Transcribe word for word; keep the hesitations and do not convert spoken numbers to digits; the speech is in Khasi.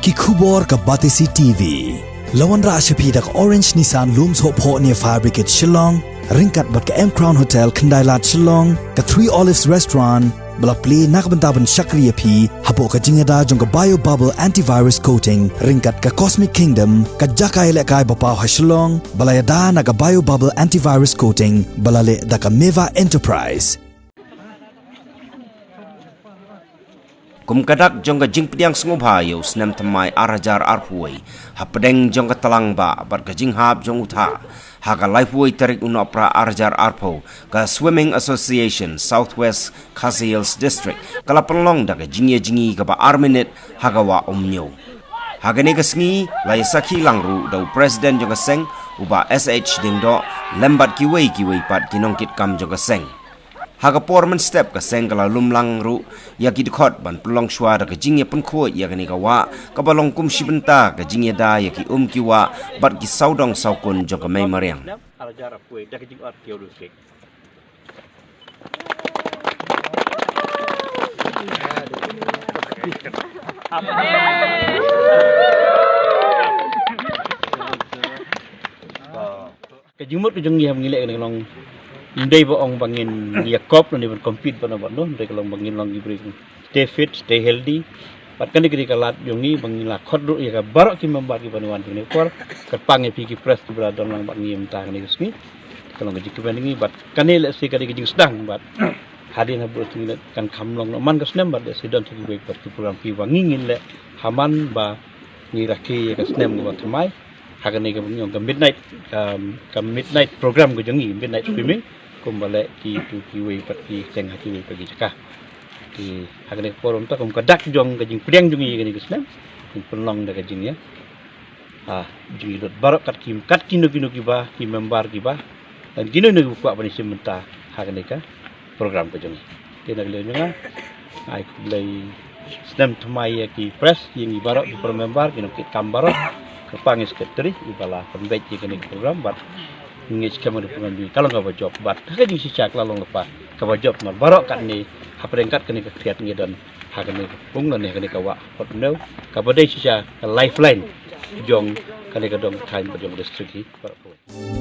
Ki khubor ka Batesi T V. La wanrah sha phi da ka Orange Nissan Lum Sohphoh near Fire Brigade Shillong, ryngkat bad ka M Crown Hotel Khyndailad Shillong, ka Three Olives Restaurant, ba la plie na ka bynta ban shakri ïa phi hapoh ka jingïada jong ka Bio Bubble Antivirus Coating, ryngkat ka Cosmic Kingdom, ka jaka ïalehkai ba paw ha Shillong, ba la ïada na ka Bio Bubble Antivirus Coating, ba la leh da ka Meva Enterprise. Kum ka dak jong ka jingpdiang sngewbha ïa u snem thymmai ar hajar arphew wei, hapdeng jong ka tlang ba bad ka jinghap jong u tha, ha ka laiphew wei tarik u Nohprah ar hajar arphew, ka Swimming Association South West Khasi Hills District ka la pynlong da ka jingïa jngi kaba ar minit ha ka wah Umñiew. Ha kane ka sngi la ïa sakhi lang ruh da u President jong ka seng, u Bah S H Diengdoh, lem bad kiwei kiwei pat ki nongkitkam jong ka seng. Ha ka por mynstep ka seng ka la lum lang ruh ïa ki dkhot ban pynlong shuwa da ka jingïapynkhuid ïa kane ka wah, kaba long kum shi bynta ka jingïada ïa ki um ki wah bad ki sawdong sawkun jong ka mei mariang. Ka jingmut ka jong ngi ha ba ngi leh kane ka long, ym dei ba ong ba ngin ïa kop lane ban compete bad no bad no, ym dei, ka long ba ngin long ki briew stay fit, stay healthy. Bad kane ka dei ka lad jong ngi ba ngi la khot ruh ïa ka baroh ki member kiba wan kane ka por, kyrpang ïa phi ki press kiba la don lang bad ngi mynta kane ka sngi. Ka long ka jingkmen ngi bad kane lehse ka dei ka jingsdang bad hadien ha bud sngi leh kan kham long noh man ka snem bad lehse don sa kiwei pat ki program kiba ngi ngin leh ha man ba ngi rakhe ïa ka snem kaba thymmai. Ha kane ka bynta ka midnight, ka, ka midnight program ka jong ngi, midnight swimming, kumba leh kitu kiwei pat ki seng ha kiwei pat ki jaka. Ki ha kane ka por mynta kum ka dak jong ka jingpdiang jong ngi kane ka snem, ngi pynlong da ka jingïa, ha, jingïalut baroh kat ki, kat kino kino kiba, ki member kiba, lane kino kino kiba kwah ban ïashim bynta ha kane ka program ka jong ngi. Te na ka liang jong nga, ai khublei snem thymmai ïa ki press, ïa ngi baroh ki para member, ki nongkitkam baroh, kyrpang ïa secretary iba la pynbeit ïa kane ka program bad ngi ngeit skhem ka program jong ngi ka long kaba jop bad ha ka jingshisha ka la long lypa kaba jop namar baroh katne hapdeng kat kane ka khriat ngi don ha kane ka pung lane ha kane ka wah Hot Umñiew, kaba dei shisha ka lifeline jong kane ka dong thaiñ bad jong ka district hi baroh kawei.